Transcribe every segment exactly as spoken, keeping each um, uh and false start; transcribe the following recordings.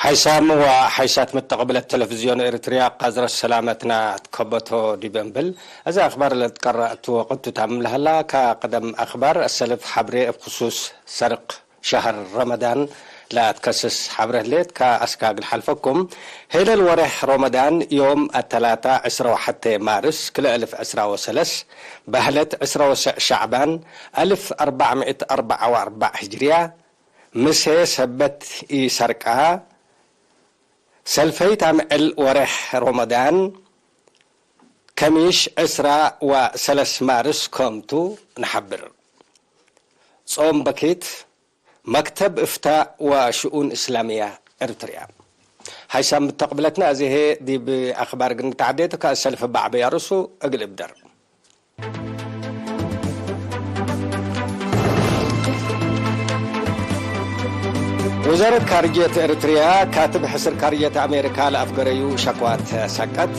ሓይሳም ወሓይሳት መተቀብለት ተለፍዝዮን ኤሪትርያ፣ ቃዝረት ሰላመትና ትከበቶ ዲብ እንብል፣ እዚ አክባር ለትቀረእ እቱ ወቅት ታምም ለሀላ፣ ከቅደም አክባር አሰልፍ ሐብሬ እብ ክሱስ ሰርቅ ሸህር ረመዳን ለአትከስስ ሐብረ ህሌት ከአስካግል ሐልፈኩም። ሄለል ወሬሕ ሮመዳን ዮም አተላታ ዕስራ ወሐቴ ማርስ ክልኤ እልፍ ዕስራ ወሰለስ፣ በህለት ዕስራ ወሰዕ ሸዕባን አልፍ አርባዕ ምእት አርበዓ ወአርበዕ ህጅርያ፣ ምሴ ሰበት ኢሰርቃ፣ ሰልፈይት አምዕል ወሬሕ ሮመዳን፣ ከሚሽ ዕስራ ወሰለስ ማርስ ከምቱ ነሐብር። ጾም በኪት፣ መክተብ እፍታእ ወሽኡን እስላምያ ኤርትርያ። ሓይሳም ምተቅብለትና፣ እዚ ህዬ ዲብ አክባር እግል ንትዓዴ ቱ፣ ከአሰልፍ በዐበያ ርእሱ እግል እብደር። ውዛረት ካርጅየት ኤሪትርያ፣ ካትብ ሕስር ካርጅየት አሜሪካ ለአፍገረዩ ሸክዋት ሰቀት።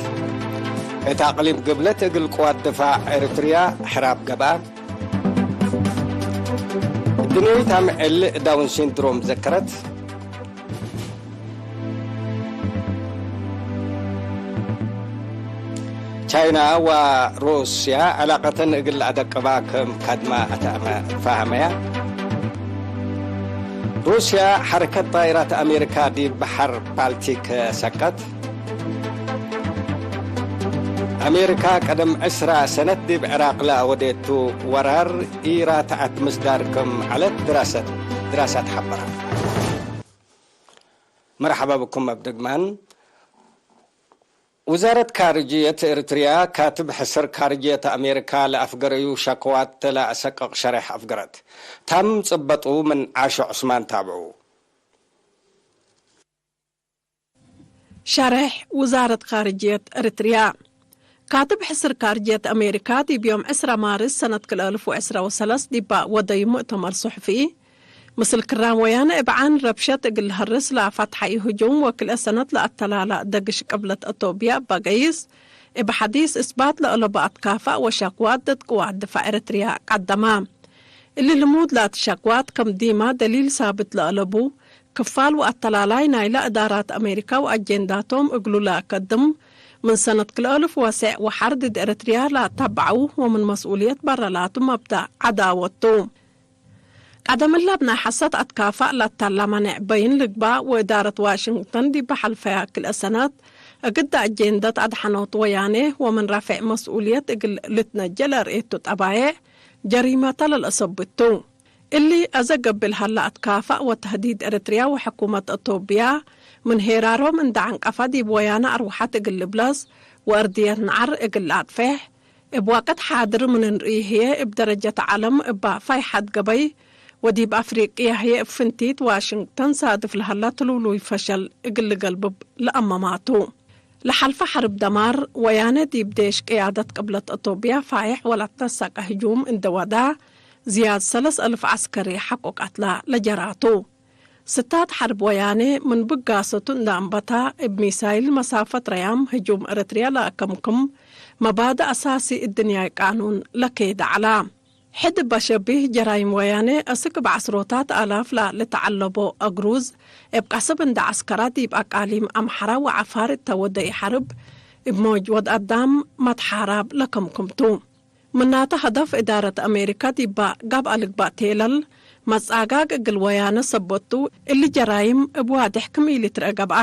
እት አቅሊም ግብለት እግል ቅዋት ድፋዕ ኤሪትርያ ሕራብ ገብአ። እድንያይት አምዕል ዳውን ሲንድሮም ዘከረት። ቻይና ወሩስያ ዕላቀተን እግል ለአደቅባ ክም ከድመ አተአመ-፣ ፈሀመያ። ሩስያ ሐረከት ጣይራት አሜሪካ ዲብ በሐር ባልቲክ ሰቀት። አሜሪካ ቀደም ዕስራ ሰነት ዲብ ዕራቅ ለአወዴቱ ወራር ኢራትዐት ምስዳር ክም ዐለት ድራሰት፣ ድራሳት ሐበረ። መርሐባ ብኩም እብ ድግማን። ውዛረት ካርጅየት ኤሪትርያ፣ ካትብ ሕስር ካርጅየት አሜሪካ ለአፍገረዩ ሸክዋት ለአሰቅቅ ሸሬሕ አፍገረት። ታምም ጽበጡ ምን ዓሾ ዑስማን ታብዑ። ሸሬሕ ውዛረት ካርጅየት ኤሪትርያ። ካትብ ሕስር ካርጅየት አሜሪካ ዲብ ዮም ዕስራ ማርስ ሰነት ክልኤ እልፍ ወዕስራ ወሰለስ ዲባ ወደዩ ሙእተመር ሱሕፊ፣ ምስል ክራም ወያነ እብ ዓን ረብሸት እግል ለሀርስ ለአፈትሐዩ ህጁም ወክልኤ ሰነት ለአተላላ ደግሽ ቅብለት አቶብያ እበ ገይስ፣ እብ ሐዲስ እስባት ለአለቡ አትካፋእ ወሸክዋት ድድ ቅዋት ድፋዕ ኤሪትርያ ቀደማ። እሊ ልሙድ ለአቲ ሸክዋት ከም ዲማ ደሊል ሳብት ለአለቡ፣ ክፋል ወአተላላይ ናይለ እዳራት አሜሪካ ወአጄንዳቶም እግሉ ለአከድም፣ ምን ሰነት ክልኤ እልፍ ወሰዕ ወሐር ድድ ኤሪትርያ ለአተበዐው ወምን መስኡልየት በረ ላቱ መብዳእ ዐዳወት ቱ። ቀደም እለ እብ ናይ ሐሰት አትካፋእ ለአታላ መኔዕ በይን ልግባእ ወእዳረት ዋሽንግተን ዲብ ሐልፈያ ክልኤ ሰነት እግደ አጄንደት አድሐኖት ወያኔ ወምን ረፌዕ መስኡልየት እግል ልትነጀ ለርእየቱ ጠባዬዕ ጀሪመተ ለልአሰብት ቱ። እሊ አዘ ገብእ ለሀለ አትካፋእ ወተህዲድ ኤሪትርያ ወሕኩመት አቶብያ ምን ሄራሮም እንደ ዐንቀፈ ዲብ ወያነ አርወሐት እግል ልብለስ ወእርድየት ነዐር እግል ለአጥፌሕ፣ እብ ወቅት ሓድር ምን እንርእዩ ህዬ እብ ደረጀት ዐለም እባ ፋይሐት ገበይ ወዲብ አፍሪቅያ ህዬ እብ ፍንቲት ዋሽንግተን ሳድፍ ለሀለ ትሉሉይ ፈሸል እግል ልገልብብ ለአመማቱ። ለሐልፈ ሐርብ ደማር ወያነ ዲብ ዴሽ ቅያደት ቅብለት አቶብያ ፋይሕ ወለተሰቀ ህጁም እንደ ወዳ፣ ዝያድ ሰለስ አልፍ ዐስከሪ ሐቆ ቀትላ ለጀራቱ። ስታት ሐርብ ወያኔ ምን ብጋሰቱ እንደ አንበታ፣ እብ ሚሳይል መሳፈት ረያም ህጁም ኤረትርያ ለአከምክም መባድእ አሳሲ እድንያይ ቃኑን ለኬደ ዐላ። ሕድ እበ ሸቢህ ጀራይም ወያኔ፣ አስክ እብ ዐስሮታት አላፍ ለልትዐለቦ አግሩዝ፣ እብ ቀስብ እንደ ዐስከራ ዲብ አቃሊም አምሐራ ወዐፋር እተ ወደይ ሐርብ፣ እብ ሞጅ ወድ አዳም መትሓራብ ለከምክም ቱ። ምናተ፣ ሀደፍ እዳረት አሜሪካ ዲባ ገብአ ልግባእ ቴለል መጻጋግ እግል ወያነ ሰበት ቱ፣ እሊ ጀራይም እብ ዋድሕ ክም ኢልትረአ ገብአ።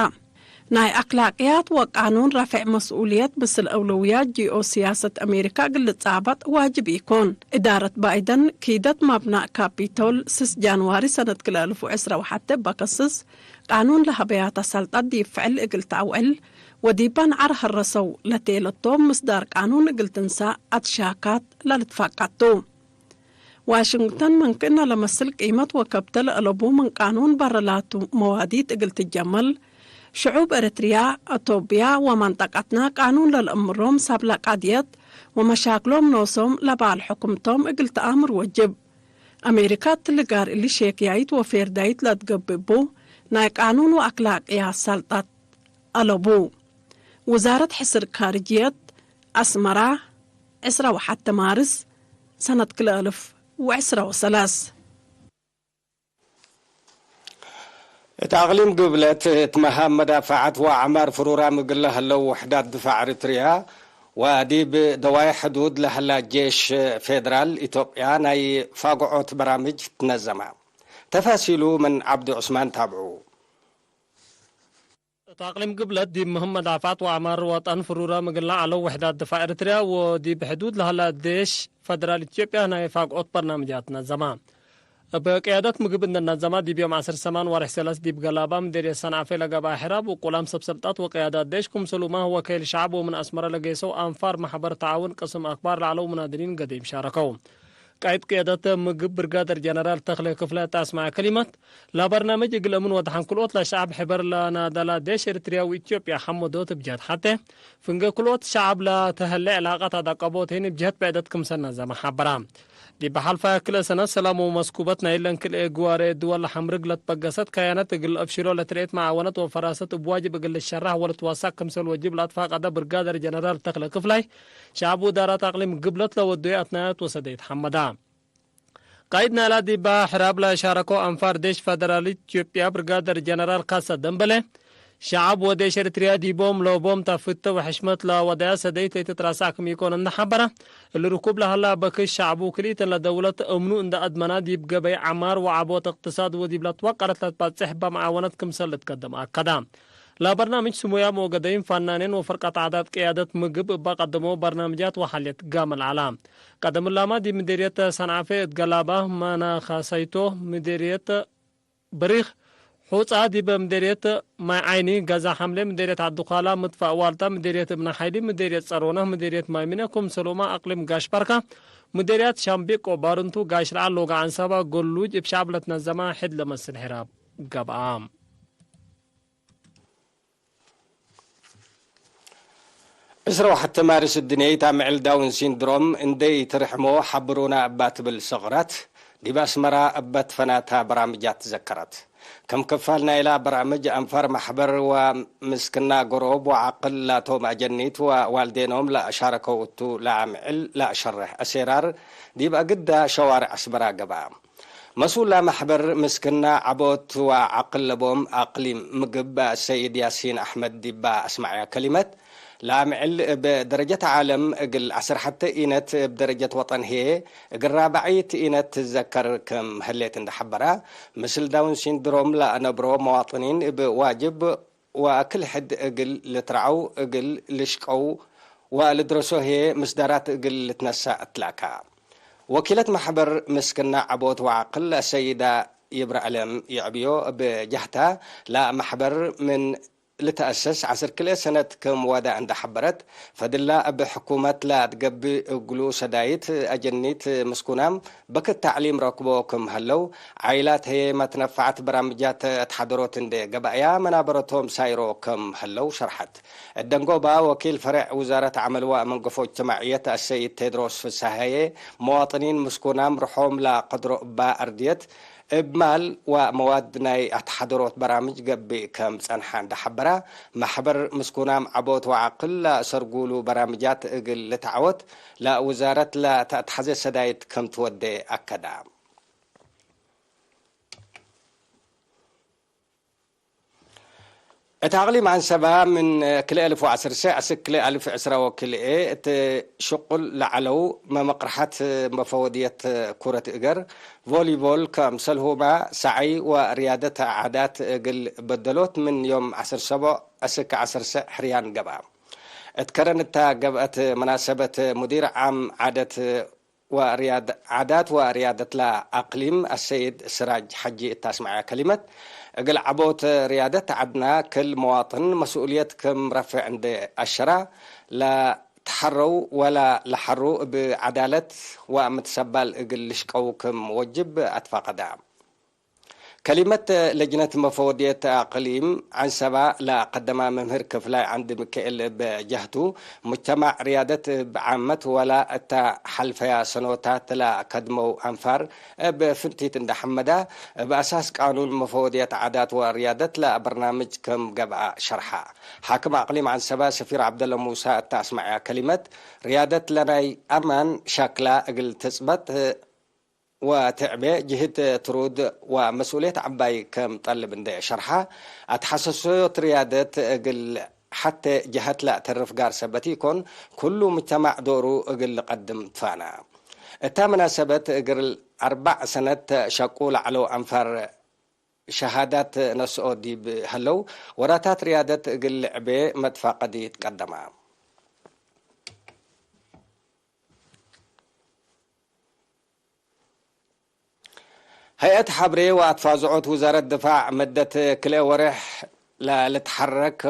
ናይ አክላቅያት ወቃኑን ረፌዕ መስኡልየት ምስል አውለውያት ጂኦ ሲያሰት አሜሪካ እግል ልጻበጥ ዋጅብ ኢኮን። እዳረት ባይደን፣ ኪደት መብናእ ካፒቶል ስስ ጃንዋሪ ሰነት ክልኤ አልፍ ወዕስራ ወሐቴ እበ ከስስ ቃኑን ለሀበያተ ሰልጠት ዲብ ፍዕል እግል ተአውዕል፣ ወዲበ ነዐር ሀረሰው ለቴለቶም ምስዳር ቃኑን እግል ትንሳእ አትሻካት ለልትፋቀድ ቱ። ዋሽንግተን ምን ክእነ ለመስል ቂመት ወከብተ ለአለቡ ምን ቃኑን በረ ላቱ መዋዲት እግል ትጀመል፣ ሽዑብ ኤረትርያ፣ አቶብያ ወመንጠቀትና ቃኑን ለልአምሮም ሳብለ ቀድየት ወመሻክሎም ኖሶም ለባል ሕኩምቶም እግል ተአምር ወጅብ። አሜሪካ እትሊ ጋር እሊ ሼክያይት ወፌርዳይት ለትገብእ ቡ፣ ናይ ቃኑን ወአክላቅያት ሰልጠት አለቡ። ውዛረት ሕስር ካርጅየት፣ አስመራ፣ ዕስራ ወሐተ ማርስ ሰነት ክልኤ አልፍ ወዕስራ ወሰላስ። እት አቅሊም ግብለት እት መሃም መዳፈዐት ወአዕማር ፍሩራም እግል ለህለው ውሕዳት ድፋዕ ኤሪትርያ ወዲብ ደዋይ ሕዱድ ለህላ ጄሽ ፌደራል ኢትዮጵያ ናይ ፋግዖት በራምጅ ትነዘማ። ተፋሲሉ ምን ዐብዱ ዑስማን ታብዑ። እት አቅሊም ግብለት ዲብ ምህም መዳፈዐት ወአዕማር ወጠን ፍሩራም እግል ለዐለው ውሕዳት ድፋዕ ኤሪትርያ ወዲብ ሕዱድ ለህላ ዴሽ ፈደራል ኢትዮጵያ ናይ ፋግዖት በርናምጃት ነዘማ። እብ ቅያደት ምግብ እንዴ ነዘማ፣ ዲብ ዮም ዐስር ሰማን ወርሕ ሰለስ ዲብ ገላባ ምዴርየት ሰንዓፌ ለገብአ ሕራብ፣ ውቁላም ሰብ ሰልጣት ወቅያዳት ዴሽ፣ ክምሰሉመ ወከይል ሸዐብ ወምን አስመረ ለጌሰው አንፋር መሕበር ተዓውን ቅስም አክባር ለዐለው ሙናድሊን ገዴም ሻረከው። ቃይድ ቅያደት ምግብ ብርጋደር ጀነራል ተክለ ክፍለ እት አስመዐ ከሊመት፣ ለበርናምጅ እግል አምን ወደሐን ክልኦት ለሸዐብ ሕበር ለናደላ ዴሽ ኤሪትርያ ወኢትዮጵያ ሐመዶት እብ ጀህት ሐቴ፣ ፍንጌ ክልኦት ሸዐብ ለተሀሌ ዕላቀት አዳቀቦት ህን እብ ጀህት ብዕደት ክምሰል ነዘመ ሐበራ። ዲብ ሐልፋ ክልኤ ሰነት ሰላም ወመስኩበት ናይለን ክልኤ ግዋሬ ድወል ለሐምርግ ለትበገሰት ከያነት እግል ለአፍሽሎ ለትርኤት መዓወነት ወፈራሰት እብ ዋጅብ እግል ልሸራሕ ወልትወሳቅ ክምሰል ወጅብ ለአትፋቀደ ብርጋደር ጀነራል ተክለ ክፍላይ፣ ሸዐብ ውዳራት አቅሊም ግብለት ለወዱየ አትናያት ወሰደይት ሐመዳ። ቃይድ ናላ ዲባ ሕራብ ለሻረኮ አንፋር ዴሽ ፈደራል ኢትዮጵያ ብርጋደር ጀነራል ካሳ ደንበለ፣ ሸዐብ ወዴሽ ኤሪትርያ ዲቦም ለቦም ታፍተ ወሕሽመት ለወደያ ሰደይት ለኢትትራሳዕ ክም ኢኮን እንደ ሐበረ፣ እሊ ርኩብ ለሀላ በክሽ ሸዐቡ ክልኢተን ለደውለት እምኑ እንደ አድመና ዲብ ገበይ ዐማር ወዐቦት እቅትሳድ ወዲብ ለትወቀረት ለትባጽሕ በመዓወነት ክምሰል ልትቀደም አከዳ። ለበርናምጅ ስሙያም ወገደይም ፈናኔን ወፈርቀት ዓዳት ቅያደት ምግብ እበ ቀደሞ በርናምጃት ወሐልየት ጋመል ዐላ። ቀደም እላመ ዲብ ምዴርየት ሰንዓፌ እት ገላባ፣ መናኸሰይቶ ምዴርየት በሪኽ፣ ሑጻ ዲብ ምዴርየት ማይ ዓይኒ፣ ገዛ ሐምሌ ምዴርየት ዐዲ ዃላ፣ ምድፋእ ዋልታ ምዴርየት እብነ ሓይሊ፣ ምዴርየት ጸሮነህ፣ ምዴርየት ማይ ምነ፣ ክምሰሉመ አቅሊም ጋሽ ባርካ፣ ምዴርያት ሻምቤቆ፣ ባርንቱ፣ ጋሽ ለዓል፣ ሎጋ ዐንሰባ፣ ጎሉጅ እብ ሸዐብ ለትነዘመ ሕድ ለመስል ሕራብ ገብአ። ዕስራ ወሐተ ማርስ እድንየይት አምዕል ዳውን ሲንድሮም እንዴ ኢትርሕሞ ሐብሩና እባ ትብል ሰቅራት፣ ዲብ አስመራ እበ ትፈናታ በራምጃት ትዘከረት። ክም ክፋል ናይላ በራምጅ፣ አንፋር መሕበር ወምስክና ገሮብ ወዓቅል ላቶም አጀኒት ወዋልዴኖም ለአሻረከው እቱ ለአምዕል ለአሸርሕ አሴራር፣ ዲብ አግዳ ሸዋርዕ አስመራ ገብአ። መስኡላ መሕበር ምስክና ዐቦት ወዐቅል ለቦም አቅሊም ምግብ ሰይድ ያሲን አሕመድ ዲባ አስመዐያ ከሊመት፣ ለአምዕል እብ ደረጀት ዓለም እግል ዐስር ሐተ ኢነት፣ እብ ደረጀት ወጠን ህዬ እግል ራብዒት ኢነት ትዘከር ክም ህሌት እንደ ሐበራ፣ ምስል ዳውን ሲንድሮም ለአነብሮ መዋጥኒን እብ ዋጅብ ወክል ሕድ እግል ልትረዐው፣ እግል ልሽቀው ወልድረሶ ህዬ ምስዳራት እግል ልትነሰእ እትላካ። ወኪለት መሕበር ምስክና ዐቦት ወዐቅል አሰይዳ ይብረአለም ይዕብዮ እብ ጀህታ፣ ለመሕበር ምን ልትአሰስ ዐስር ክልኤ ሰነት ክም ወደ እንደ ሐበረት፣ ፈድላ እብ ሕኩመት ለትገብእ እግሉ ሰዳይት አጀኒት ምስኩናም በክት ተዕሊም ረክቦ ክም ሀለው፣ ዓይላት ህዬ መትነፈዐት በራምጃት አትሓደሮት እንዴ ገብአያ መናበረቶም ሳይሮ ክም ሀለው ሸርሐት። እደንጎባ ወኪል ፈሬዕ ውዛረት ዐመል ወመንገፎ እጅትማዕየት አሰይድ ቴድሮስ ፍሰሃዬ፣ መዋጥኒን ምስኩናም ርሖም ለቀድሮ እባ አርድየት እብ ማል ወመዋድ ናይ አትሓደሮት በራምጅ ገብእ ከም ጸንሐ እንደ ሐበራ፣ መሕበር ምስኩናም ዐቦት ወዐቅል ለአሰርጉሉ በራምጃት እግል ልትዐወት ለውዛረት ለተአትሐዜ ሰዳይት ከም ትወዴ አከዳ። እት አቅሊም ዐንሰባ ምን ክልኤ አልፍ ወዐሰርሰዕ አስክ ክልኤ አልፍ ዕስራ ወክልኤ እት ሽቁል ለዐለው መመቅርሐት መፈወድየት ኩረት እገር፣ ቮሊቦል፣ ከምሰልሁመ ሰዐይ ወርያደት ዓዳት እግል በደሎት ምን ዮም ዐስር ሰቦዕ አስክ ዐሰርሰዕ ሕርያን ገብአ። እት ከረን እታ ገብአት መናሰበት ሙዲር ዓም ዓደት ወርያድ-፣ ዓዳት ወርያደት ለአቅሊም አሰይድ ስራጅ ሐጂ እት አስመዐያ ከሊመት፣ እግል ዐቦት ርያደት ዐድና ክል መዋጥን መስኡልየት ክም ረፍዕ እንዴ አሸራ፣ ለተሐረው ወለ ለሐሩ እብ ዐዳለት ወምትሰባል እግል ልሽቀው ክም ወጅብ አትፋቀዳ። ከሊመት ለጅነት መፈወድየት አቅሊም ዐንሰባ ለቀደማ መምህር ክፍላይ ዐንድ ሚካኤል እብ ጀህቱ፣ ሙጅተማዕ ርያደት እብ ዓመት ወላ እተ ሐልፈያ ሰኖታት ለከድመው አንፋር እብ ፍንቲት እንደ ሐመዳ፣ እብ አሳስ ቃኑን መፈወድየት ዓዳት ወርያደት ለበርናምጅ ክም ገብአ ሸርሐ። ሓክም አቅሊም ዐንሰባ ሰፊር ዐብደለ ሙሳ እተ አስመዐያ ከሊመት፣ ርያደት ለናይ አማን ሻክላ እግል ትጽበጥ፣ ወትዕቤ ጅህድ ትሩድ ወመስኡልየት ዐባይ ከም ጠልብ እንዴ ሸርሐ፣ አትሐሰሰዮት ርያደት እግል ሐቴ ጀሀት ለአተርፍ ጋር ሰበት ኢኮን፣ ኩሉ ሙጅተማዕ ዶሩ እግል ልቀድም ትፋና። እታ መናሰበት እግል አርበዕ ሰነት ሸቁ ለዐለው አንፋር ሸሃዳት ነስኦ ዲብ ሀለው፣ ወራታት ርያደት እግል ልዕቤ መትፋቀዲ ትቀደማ። ሀይአት ሐብሬ ወአትፋዝዖት ውዛረት ድፋዕ፣ መደት ክልኤ ወሬሕ ለልትሐረክ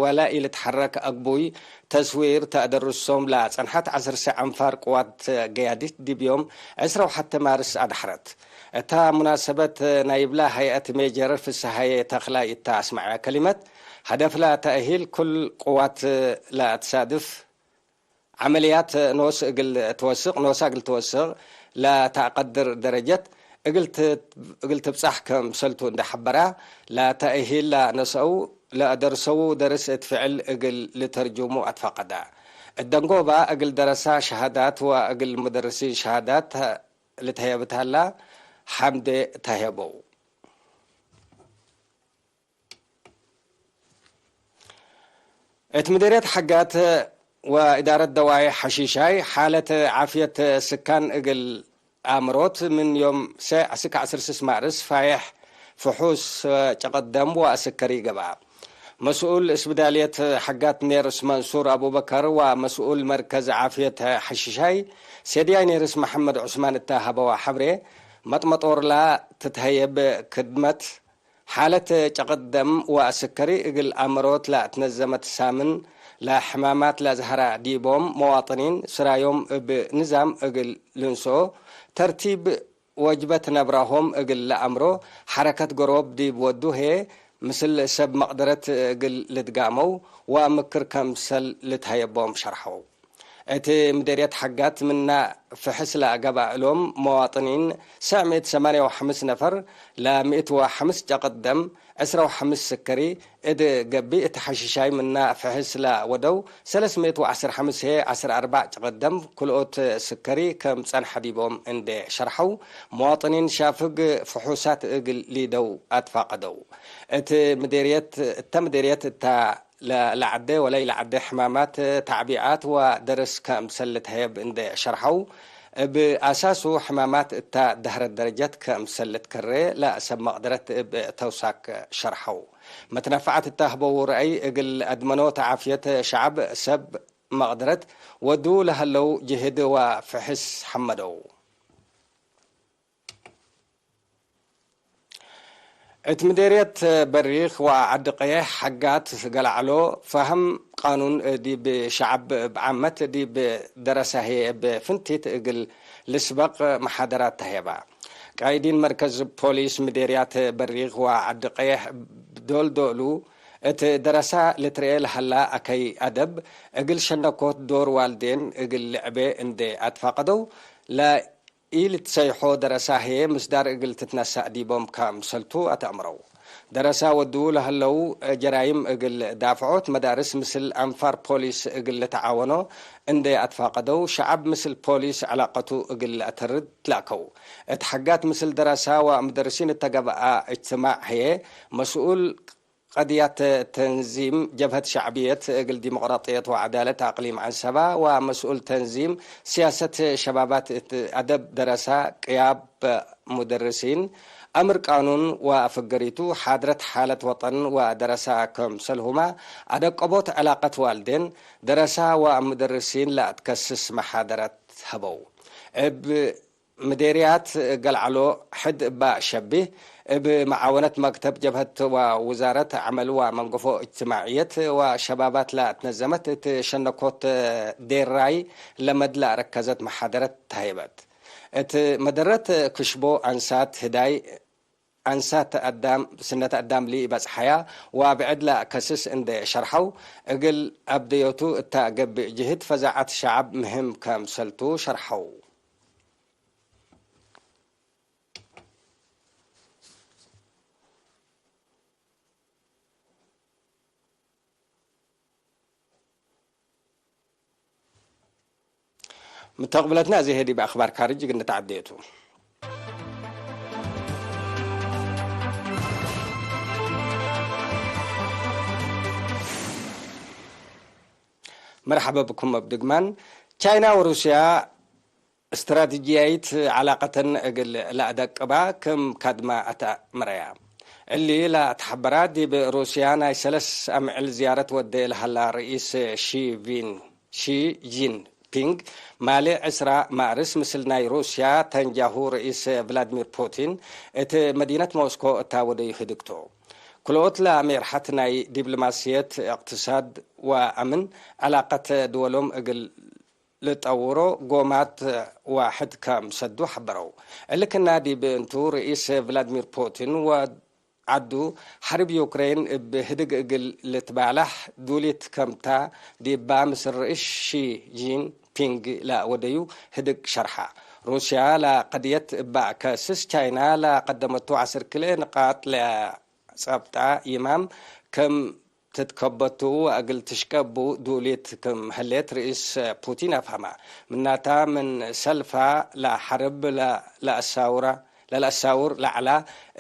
ወለኢልትሐረክ አግቡይ ተስዊር ተአደርሶም ለጸንሐት ዐስር ሰዕ አንፋር ቅዋት ገያዲት ዲብ ዮም ዕስራ ወሐቴ ማርስ አድሐረት። እታ ሙናሰበት ናይብላ ሀይአት ሜጀር ፍስሃዬ ተኽላይ እታ አስመዐ ከሊመት፣ ሀደፍላ ተእሂል ኩል ቅዋት ለአትሳድፍ ዐመልያት ኖስ እግል ትወስቅ፣ ኖሳ እግል ትወስቅ ለተአቀድር ደረጀት እግል ት-፣ እግል ትብጻሕ ከምሰልቱ እንዴ ሐበራ፣ ለተእሂል ለነስአው ለአደርሰዉ ደርስ እት ፍዕል እግል ልተርጁሙ አትፋቀዳ። እት ደንጎባ እግል ደረሳ ሸሃዳት ወእግል ሙደርሲን ሸሃዳት ልትሀየብ ተሀላ ሐምዴ ተህየበው። እት ምዴርየት ሐጋት ወእዳረት ደዋይ ሐሺሻይ፣ ሓለት ዓፍየት ስካን እግል አምሮት፣ ምን ዮም ሰዕ እስክ ዐስር ስስ ማርስ ፋዬሕ ፍሑስ ጨቀደም ወአስከሪ ገብአ። መስኡል እስብዳልየት ሐጋት ኔርስ መንሱር አቡበከር ወመስኡል መርከዝ ዓፍየት ሐሺሻይ ሴድያይ ኔርስ መሐመድ ዑስማን እተ ሀበዋ ሐብሬ፣ መጥመጦርላ ትትሀየብ ክድመት፣ ሓለት ጨቅደም ወአስከሪ እግል አምሮት ለአትነዘመት ሳምን ለሕማማት ለአዝሀራ ዲቦም መዋጥኒን ስራዮም እብ ንዛም እግል ልንስኦ ተርቲብ ወጅበት ነብራሆም እግል ለአምሮ ሐረከት ገሮብ ዲብ ወዱ ህዬ ምስል ሰብ መቅደረት እግል ልትጋመው ወምክር ከምሰል ልትሀየቦም ሸርሐው። እት ምዴርየት ሐጋት ምና ፍሕስ ለአገብአ እሎም መዋጥኒን ሰዕ ምእት ሰማንያ ወሐምስ ነፈር ለምእት ወሐምስ ጨቅደም ዕስራ ወሐምስ ስከሪ እት ገብእ እት ሐሽሻይ ምና ፍሕስ ለወደው ሰለስ ምእት ወዐስር ሐምስ ህዬ ዐስር አርባዕ ጨቅደም ክልኦት ስከሪ ከም ጸንሐ ዲቦም እንዴ ሸርሐው፣ መዋጥኒን ሻፍግ ፍሑሳት እግል ሊደው አትፋቀደው። እት ምዴርየት፣ እተ ምዴርየት እታ ለለዐዴ ወለኢለዐዴ ሕማማት፣ ተዕቢዓት ወደርስ ከእምሰል ልትሀየብ እንዴ ሸርሐው፣ እብ አሳሱ ሕማማት እታ ደህረት ደረጀት ከእምሰል ልትከሬ ለሰብ መቅደረት እብ ተውሳክ ሸርሐው። መትነፈዐት እተ ህበው ረአይ እግል አድመኖት ዓፍየት ሸዐብ ሰብ መቅደረት ወዱ ለሀለው ጅህድ ወፍሕስ ሐመደው። እት ምዴርየት በሪክ ወዐዲ ቀየሕ ሐጋት ገልዐሎ፣ ፈሀም ቃኑን ዲብ ሸዐብ እብ ዓመት ዲብ ደረሰ ህዬ እብ ፍንቲት እግል ልስበቅ መሓደራት ተህየባ። ቃይዲን መርከዝ ፖሊስ ምዴርያት በሪክ ወዐዲ ቀየሕ ዶል ዶሉ፣ እት ደረሳ ልትርኤ ለሀላ አከይ አደብ፣ እግል ሸነኮት ዶር ዋልዴን እግል ልዕቤ እንዴ አትፋቀደው፣ ለ ኢልትሰይሖ ደረሳ ህዬ ምስዳር እግል ትትነሳእ ዲቦም ከምሰልቱ አትአምረው። ደረሳ ወድዉ ለሀለው ጀራይም እግል ዳፍዖት መዳርስ ምስል አንፋር ፖሊስ እግል ልትዓወኖ እንዴ አትፋቀደው፣ ሸዐብ ምስል ፖሊስ ዕላቀቱ እግል ለአተርድ ትላከው። እት ሐጋት ምስል ደረሳ ወሙደርሲን እተ ገብአ እጅትማዕ ህዬ መስኡል ቀድያት ተንዚም ጀብሀት ሸዕብየት እግል ዲሞቅራጥየት ወዐዳለት አቅሊም ዐንሰባ ወመስኡል ተንዚም ሲያሰት ሸባባት እት አደብ ደረሳ ቅያብ ሙደርሲን አምር ቃኑን ወአፍገሪቱ ሓድረት ሓለት ወጠን ወደረሳ ከምሰልሁመ አደቀቦት ዕላቀት ዋልዴን ደረሳ ወሙደርሲን ለአትከስስ መሓደረት ሀበው። እብ ምዴርያት ገልዐሎ ሕድ እባ ሸቢህ፣ እብ መዓወነት መክተብ ጀብሀት ወውዛረት ዐመል ወመንገፎ እጅትማዕየት ወሸባባት ለአትነዘመት እት ሸነኮት ዴራይ ለመድ ለአረከዘት መሓደረት ተሀይበት። እት መደረት ክሽቦ አንሳት ህዳይ አንሳት አዳም ስነት አዳም ለኢበጽሐያ ወብዕድ ለአከስስ እንዴ ሸርሐው፣ እግል አብደዮቱ እተ ገብእ ጅህድ ፈዛዐት ሸዐብ ምህም ከምሰልቱ ሸርሐው። ምተቅብለትነ አዜ ህዬ ዲብ አክባር ካርጅ እግል ንትዐዴ ቱ። መርሐበ ብኩም እብ ድግማን። ቻይና ወሩስያ እስትራትጅያይት ዐላቀተን እግል ለአደቅባ ክም ካድማ አትአምረያ። እሊ ለአትሐበራ ዲብ ሩስያ ናይ ሰለስ አምዕል ዝያረት ወዴ ለሀላ ርኢስ ሺ ቪን ሺ ጂንፒንግ ማሌ ዕስራ ማርስ ምስል ናይ ሩስያ ተንጃሁ ርኢስ ቭላድሚር ፑቲን እት መዲነት ሞስኮ እታ ወደዩ ህድግቶ። ክልኦት ለሜርሐት ናይ ዲፕሎማስየት፣ እቅትሳድ ወአምን ዕላቀት ድወሎም እግል ልጠውሮ ጎማት ዋሕድ ከም ሰዱ ሐበረው። እሊ ክና ዲብ እንቱ ርኢስ ቭላድሚር ፑቲን ወ ዐዱ ሐርብ ዩክሬን እብ ህድግ እግል ልትባላሕ ዱሊት ከምታ ዲባ ምስል ርኢስ ሺ ጂንፒንግ ለወደዩ ህድግ ሸርሐ። ሩስያ ለቀድየት እባ ከስስ ቻይና ለቀደመቱ ዐስር ክልኤ ንቃጥ ለጸብጣ ይማም ከም ትትከበቱ ወእግል ትሽቀቡ ዱሊት ክም ህሌት ርኢስ ፑቲን አፍሀመ። ምናታ ምን ሰልፋ ለሐርብ ለ-፣ ለአሳውራ ለለአሳውር ለዐላ፣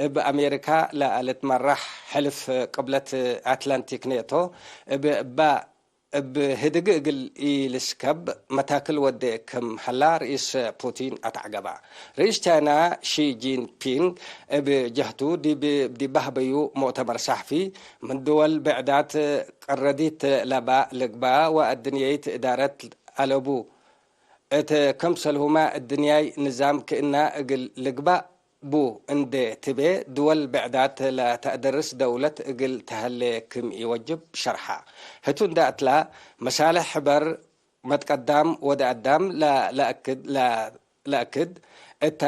እብ አሜሪካ ለልትመራሕ ሕልፍ ቅብለት አትላንቲክ ኔቶ፣ እብ እባ እብ ህድግ እግል ኢልስከብ መታክል ወዴ ክም ሀላ ርኢስ ፑቲን አትዐገበ። ርኢስ ቻይና ሺ ጂንፒንግ እብ ጀህቱ ዲብ፣ ዲብ ሀበዩ ሙእተመር ሰሕፊ፣ ምን ድወል ብዕዳት ቅረዲት ለባ ልግባ ወአድንየይት እዳረት አለቡ፣ እት ክምሰልሁመ እድንያይ ንዛም ክእና እግል ልግባእ ቡ እንዴ ትቤ፣ ድወል ብዕዳት ለተአደርስ ደውለት እግል ተሀሌ ክም ኢወጅብ ሸርሐ። ህቱ እንዴ አትላ፣ መሳልሕ ሕበር መትቀዳም ወደ አዳም ለ-፣ ለአክድ፣ ለ-፣ ለአክድ እታ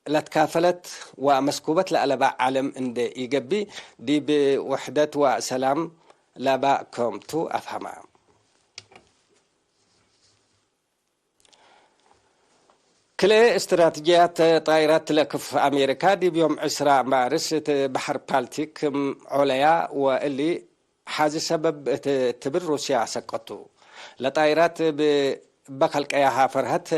ለትካፈለት ወመስኩበት ለአለባ ዓለም እንዴ ኢገብእ፣ ዲብ ውሕደት ወሰላም ለባ ክምቱ አፍሀመ። ክልኤ እስትራትጅያት ጣይራት ለክፍ አሜሪካ ዲብ ዮም ዕስራ ማርስ እት በሐር ባልቲክ ክም ዖለያ ወእሊ ሐዚ ሰበብ እት ትብል ሩስያ ሰቀቱ። ለጣይራት እብ በከልቀያሃ ፈርሀት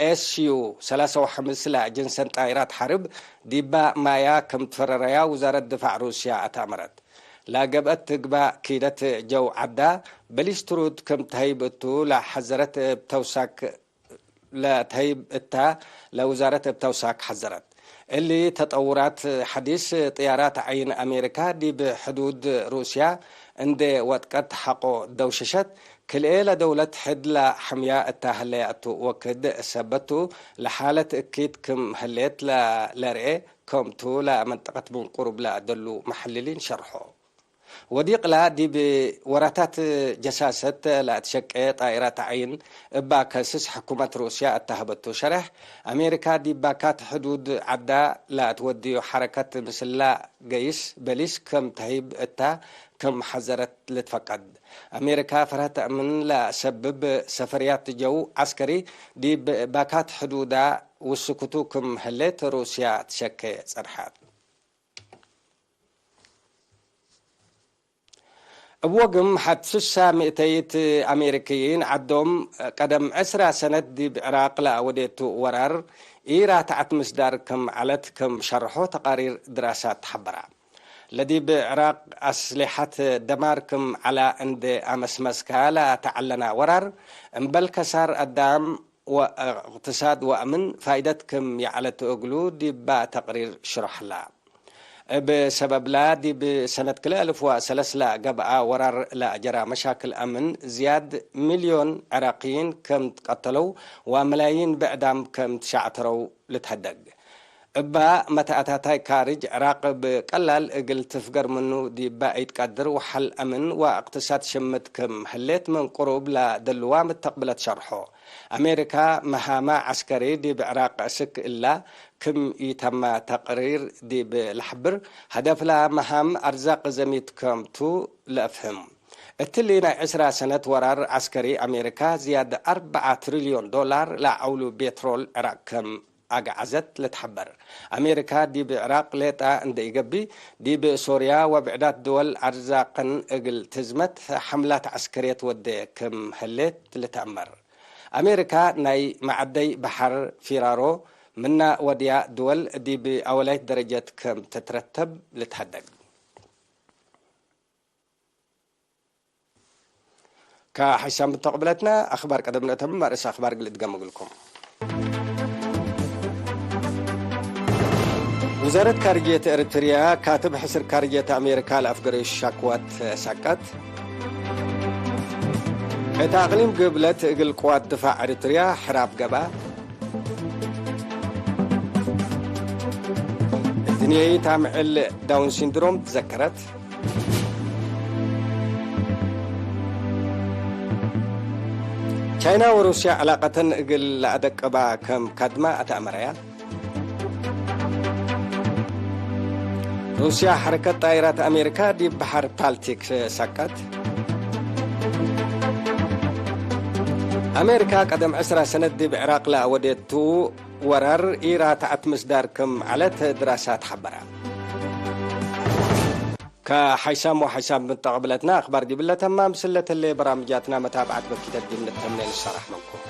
ኤስ ዩ ሰላሳ ወሐምስ ለጅንሰን ጣይራት ሐርብ ዲባ ማያ ክም ትፈረረያ ውዛረት ድፋዕ ሩስያ አትአመረት። ለገብአት ትግባእ ኪደት ጀው ዐዳ፣ በሊስ ትሩድ ክም ተህይብ እቱ ለሐዘረት እብ ተውሳክ፣ ለተህይብ እታ ለውዛረት እብ ተውሳክ ሐዘረት። እሊ ተጠውራት ሐዲስ ጥያራት ዐይን አሜሪካ ዲብ ሕዱድ ሩስያ እንዴ ወጥቀት ሐቆ ደውሸሸት፣ ክልኤ ለደውለት ሕድ ለሐምያ እታ ህለያቱ ወክድ ሰበቱ ለሓለት እኪት ክም ህሌት ለ-፣ ለርኤ። ከምቱ ለመንጠቀት ምን ቁሩብ ለደሉ መሐልሊን ሸርሖ። ወዲቅላ ዲብ ወራታት ጀሳሰት ለአትሸቄ ጣይራት ዐይን እባ ከስስ ሕኩመት ሩስያ እተ ሀበቱ ሸሬሕ፣ አሜሪካ ዲብ ባካት ሕዱድ ዐዳ ለአትወድዩ ሐረከት ምስላ ገይስ በሊስ ከም ተህይብ እታ ክም ሐዘረት ልትፈቀድ። አሜሪካ ፈርሀት አምን ለአሰብብ ሰፈርያት ጀው ዐስከሪ ዲብ ባካት ሕዱዳ ውስክቱ ክም ህሌት ሩስያ ትሸኬ ጸንሐት። እብ ወግም ሐድ ስሳ ሚእተይት አሜሪክይን ዐዶም ቀደም ዕስራ ሰነት ዲብ ዕራቅ ለአወዴቱ ወራር ኢራትዐት ምስዳር ክም ዐለት ክም ሸርሖ ተቃሪር ድራሳት ሐበራ። ለዲብ ዕራቅ አስሌሐት ደማር ክም ዐላ እንዴ አመስመስካ ለአተዐለና ወራር፣ እምበል ከሳር አዳም ወእቅትሳድ ወአምን ፋይደት ክም ይዐለት እግሉ ዲባ ተቅሪር ሽሮሐላ። እብ ሰበብላ፣ ዲብ ሰነት ክልኤ አልፍ ወሰለስ ለገብአ ወራር ለአጀራ መሻክል አምን፣ ዝያድ ሚልዮን ዕራቅይን ከም ትቀተለው ወመላይን ብዕዳም ከም ትሸዕተረው ልትሀደግ። እባ መተአታታይ ካርጅ ዕራቅ እብ ቀላል እግል ትፍገር ምኑ ዲባ ኢትቀድር ወሐል አምን ወእቅትሳድ ሽምት ክም ህሌት ምን ቅሩብ ለደልዋ ምተቅብለት ሸርሖ። አሜሪካ መሃማ ዐስከሪ ዲብ ዕራቅ እስክ እላ ክም ኢተመ ተቅሪር ዲብ ለሐብር፣ ሀደፍላ መሃም አርዛቅ ዘሚት ከምቱ ለአፍህም። እትሊ ናይ ዕስራ ሰነት ወራር ዐስከሪ አሜሪካ ዝያድ አርበዓ ትሪልዮን ዶላር ለዐውሉ ቤትሮል ዕራቅ ከም አግዓዘት ልትሐበር። አሜሪካ ዲብ ዕራቅ ሌጣ እንደ ኢገብእ፣ ዲብ ሶርያ ወብዕዳት ድወል አርዛቅን እግል ትዝመት ሐምላት ዐስከርየት ወዴ ክም ህሌት ልትአመር። አሜሪካ ናይ መዐደይ በሐር ፊራሮ ምና ወድያ ድወል ዲብ አወላይት ደረጀት ከም ትትረተብ ልትሀደግ። ከሐይሳም ብተቅብለትና አኽባር ቀደም ነአተምም፣ አርእስ አኽባር እግል እድገም እግልኩም። ውዛረት ካርጅየት ኤረትርያ፣ ካትብ ሕስር ካርጅየት አሜሪካ ለአፍገረዩ ሻክዋት ሳቀት። እት አቅሊም ግብለት እግል ቅዋት ድፋዕ ኤረትርያ ሕራብ ገብአ። እድንየይት አምዕል ዳውን ሲንድሮም ትዘከረት። ቻይና ወሩስያ ዕላቀተን እግል ለአደቅባ ከም ካድማ አትአመረያ። ሩስያ ሐረከት ጣይራት አሜሪካ ዲብ በሐር ባልቲክ ሰቀት። አሜሪካ ቀደም ዕስራ ሰነት ዲብ ዕራቅ ለአወዴቱ ወራር ኢራትዐት ምስዳር ክም ዐለት ድራሳት ሐበረ። ከሐይሳም ወሐይሳም ምንጠቅብለትና አኽባር ዲብለ ተማም ምስለ ተሌ በራምጃትና መታብዐት በኪተት ዲብ ንተምኔ ንሰራሕ መንኩም።